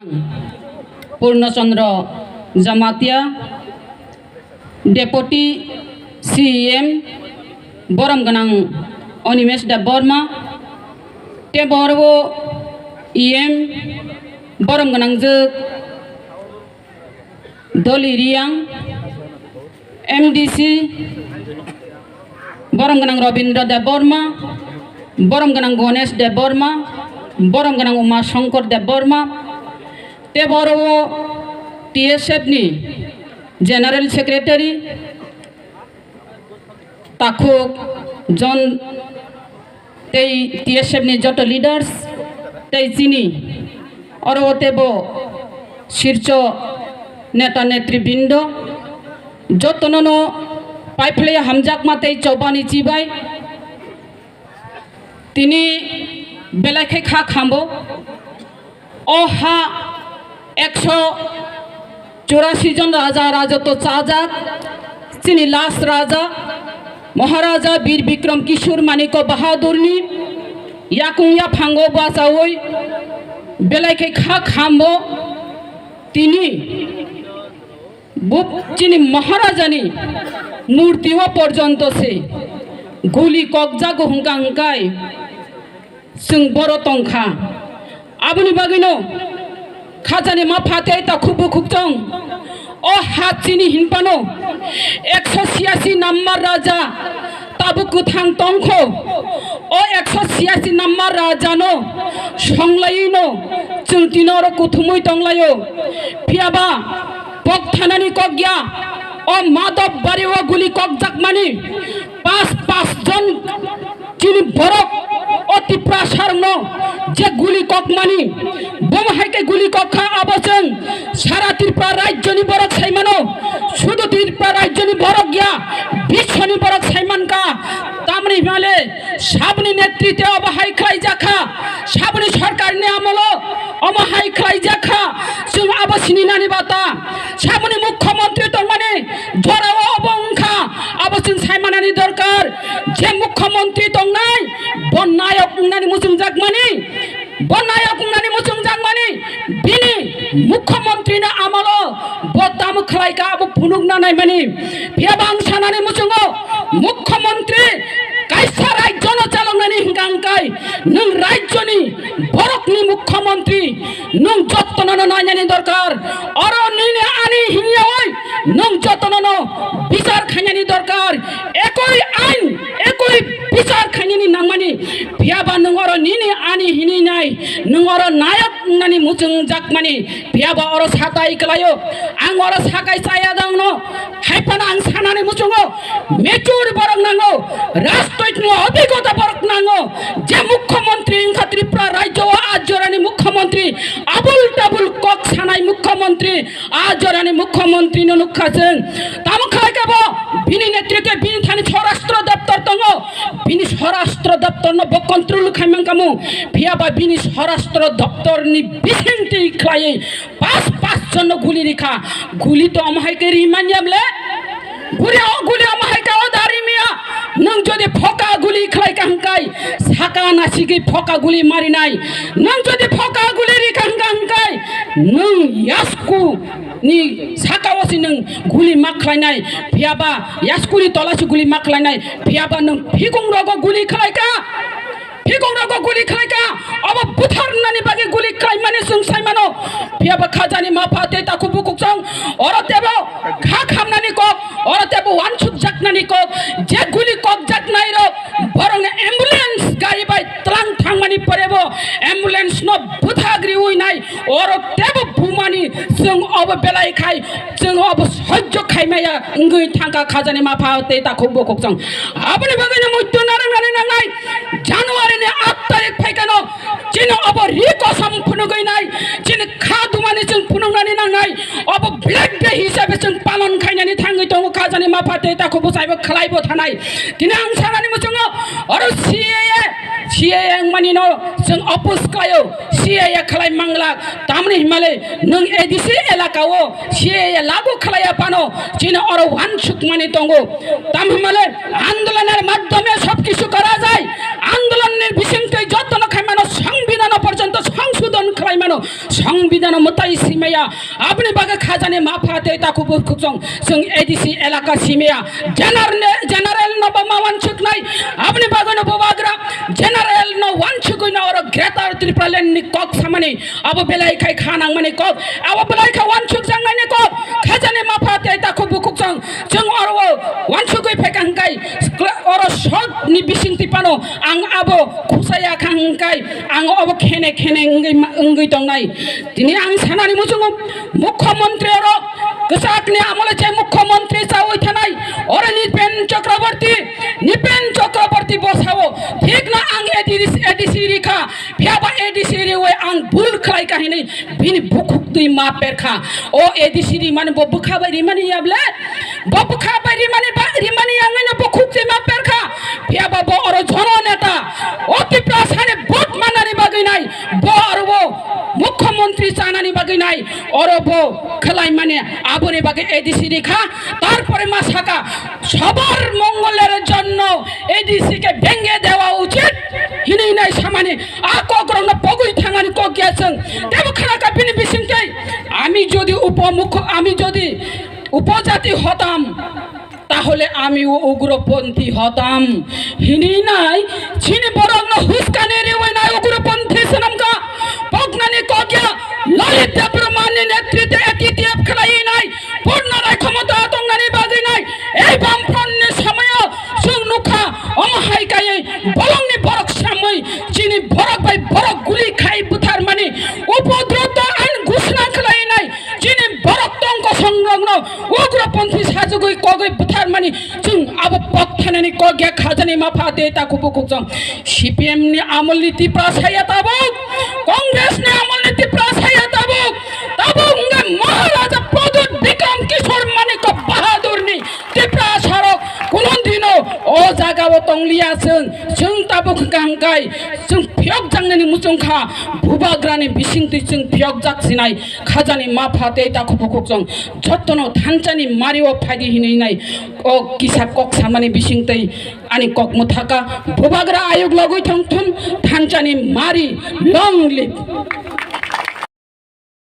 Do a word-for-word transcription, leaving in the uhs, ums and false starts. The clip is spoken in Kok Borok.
Purno Chandra Jamatia, Deputy C E M borom gwnang Animesh Debbarma, tei bo oro E M borom gwnang jwk Doli Riang, M D C borom gwnang Robindra Debbarma, borom gwnang Ganesh Debbarma, borom gwnang Uma Shankar Debbarma, tei bo oro T S F ni General Secretary, Takhuk John tei T S F ni joto leaders tei chini oro o teibo sircho neta netribrindo jotono no paiphlai hamjakma tei chobani chibai tini belai khe kha khambo. O ha ekso churasi jon raja rajotw chajak, chini last raja Maharaja Bir Bikram Kishore Manikya Bahadurni yakung yaphango bachaui belai khe kha khambo tini. Bo chini Maharajani murti o porjonto se guli kokjago hwnkha hwnkhe chwng boro tongkha. Aboni bagwino khajani mapha tei takhuk bukhuk chwng o ha chini hinphano ekso siyasi number raja tabuk kwthang tongkho. O ekso siyasi number rajano songlaiwino chwng tini oro kuthumui tonglaio. Phiyaba pok thanani kok ya. O Madhab Bari o guli kokjakmani pas pas jon chini borok o Tiprasarokno je guli kokmani, bomo hai khe guli kokkha abo chwng sara Tripura rajyoni borok saimano, sudu Tripura rajyoni borok ya, biswoni borok saimankha. Tamni hwnle saboni netritwe obo hai khlaijakha, saboni sorkarni amolo omo hai khlaijakha, chwng abo sininani bata. Saboni mukhyamantri tongmani jorao obo wngkha, abo chwng saimanani dorkar. Je mukhyamantri tongnai, bo nayok wngnani muchungjakmani, bo nayok wngnani muchungjakmani, bini mukhyamantri ni amolo bo tamo khlaikha, abo phunukna naimani. Phiyaba ang sanani muchungo, mukhyamantri kaisa rajyono chaloknani hwnkha hwnkhe nwng rajyoni borokni mukhyamantri, nwng jotono no nainani dorkar. Oro nini ani hinyawi nwng jotono no bichar khainani dorkar. Ekoi ain, ekoi bichar khainani nangmani. Phiyaba nwng oro nini ani hinwi nai, nwng oro nayok wngnani muchungjakmani. Phiyaba oro satai kwlaio. Ang oro sakai chaya dangno. Haiphano ang sanani muchungo mature borok nango, rajtoitni obhigota borok nango, je mukhyamantri wngkha Tripura rajyo o a jorani mukhyamantri, abul tabul kok sanai mukhyamantri, a jorani mukhyamantri no nukha chwng. Tamo khlai khe bo bini netritwe bini thani swarashtra doptor tongo, bini swarashtra doptor no bo control khai mankha mu, phiyaba bini swarashtra doptor ni bisingtwi khlaiwi pas pas jon no guli rikha. Guli to omo hai khe ri manya ble? Guli o guli omo hai khe o da ri maya. Nwng jodi phoka guli khlai kha hwnkhe saka nasigwi phoka guli marinai. Nwng jodi phoka guli rikha hwnkha hwnkhe nwng yasku ni saka o si nwng guli ma khlainai. Phiyaba yasku ni tola si guli ma khlainai. Phiyaba nwng phikung rogo guli khlai kha. Phikung rogo guli khlai kha, obo butharnani bagwi guli khlaimani chwng sai mano. Phiyaba khajani mapha tei takhuk bukhuk chwng oro teibo kha khamnani kok, oro teibo wansukjaknani kok, je guli kokjaknai rok borokni ambulance gari bai tlang thangmani porebo ambulance no bwthagriwi nai, oro teibo bumani chwng obo belai khai chwng obo sojjo khaimaya wngwi thangkha khajani mapha tei takhuk bukhuk chwng. Aboni bagwino muitu narwknani nangnai. January ni aat tarik phaikano chini obo ri kosom phunugwi nai, chini kha dumani chwng phunuknani nangnai, obo Black Day hisabe chwng palon khainani thangwi tongo khajani mapha tei takhuk bwsaibo khlaibo thanai. Tini ang sanani muchungo oro C A A, C A A wngmani no chwng oppose khlaio, C A A khlai manglak, tamni himale nwng A D C elaka o C A A lagu khlaiya phano chini oro wansukmani tongo. Tam himale আন্দোলনের মাধ্যমে সব কিছু করা যায়। আন্দোলনের bisingtwi jotono khaimano সংবিধান o porjonto to songsodon khlai mano, songbidano mwtai simaya, aboni bagwi khajani mapha tei takhuk bukhuk chwng, chwng A D C elaka simaya, general, general no bo ma wansuknai, aboni bagwi no bubagra, general no wansugwi no oro Greater Tripura Land ni kok samani, abo belai khai kha nangmani kok, abo belai kha wansuk jangnaini kok, khajani mapha tei takhuk bukhuk chwng, chwng oro o wansugwi phaikha hwnkhe, oro short ni bisingtwi phano ang abo khusaya kha hwnkhe, ang obo khene khene wngwi ma-, wngwi tongnai. Tini ang sanani muchungo, mukhyamantri oro kwchakni amole je mukhyamantri chawi thanai, oro Nipen Chakraborty, Nipen Chakraborty bo sao, thikno ang A D C, A D C rikha, phiyaba A D C riwi ang bul khlai kha hinwi bini bukhuk twi ma perkha. O A D C rimani bo bwkha bai rimani yable? Bo bwkha bai rimani ba, rimani yangwi no bukhuk twi ma perkha. Phiyaba bo oro jono neta. O Tiprasani vote manani bagwi nai. Bo oro bo mukhyamantri chanani bagwi nai. Oro bo khlai mani aboni bagwi A D C rikha. Tarpore ma saka, সবার মঙ্গলের জন্য A D C ke bhenge dewa uchit. Hinwi nai samani. A kokrokno pogwi thangani kok ya chwng. Tebo khana ka bini bisingtwi. Ami jodi upomukh-, ami jodi upojati hotam, tahole ami u-, ugroponthi hotam. Hinwi nai, chini borokno huskani riwi nai ugroponthi swnamkha. Poknani kok ya, Lalit Debbarmani netritwe A T T F khlaiwi nai, purna rai khomota tongnani bagwi nai. Ei Bamfront ni somoyo chwng nukha, omo hai kaiwi bolongni borok swnamwi, chini borok bai borok guli khai butharmani, upodrob to ain ghosna khlaiwi nai. Chini borok tongkosongrokno ugroponthi sajagwi kogwi butharmani chwng abo pok thanani kok ya khajani mapha tei takhuk bukhuk chwng. C P M ni amolni Tiprasa ya tabuk, Congress ni amolni Tiprasa ya tabuk, tabuk wngkha Maharaja Pradyut Bikram Kishore Manikya Bahadurni Tiprasarok kunun dino o jagao tongliya chwng, chwng tabuk hwnkha hwnkhe chwng phiyok jaknani muchungkha, bubagrani bisingtwi chwng phiyok jak sinai. Khajani mapha tei takhuk bukhuk chwng jotono thanchani mario phaidi hinwi nai o kisa kok samani bisingtwi ani kok mwthaka. Bubagra ayuk logwi thongthun thanchani mari, long live.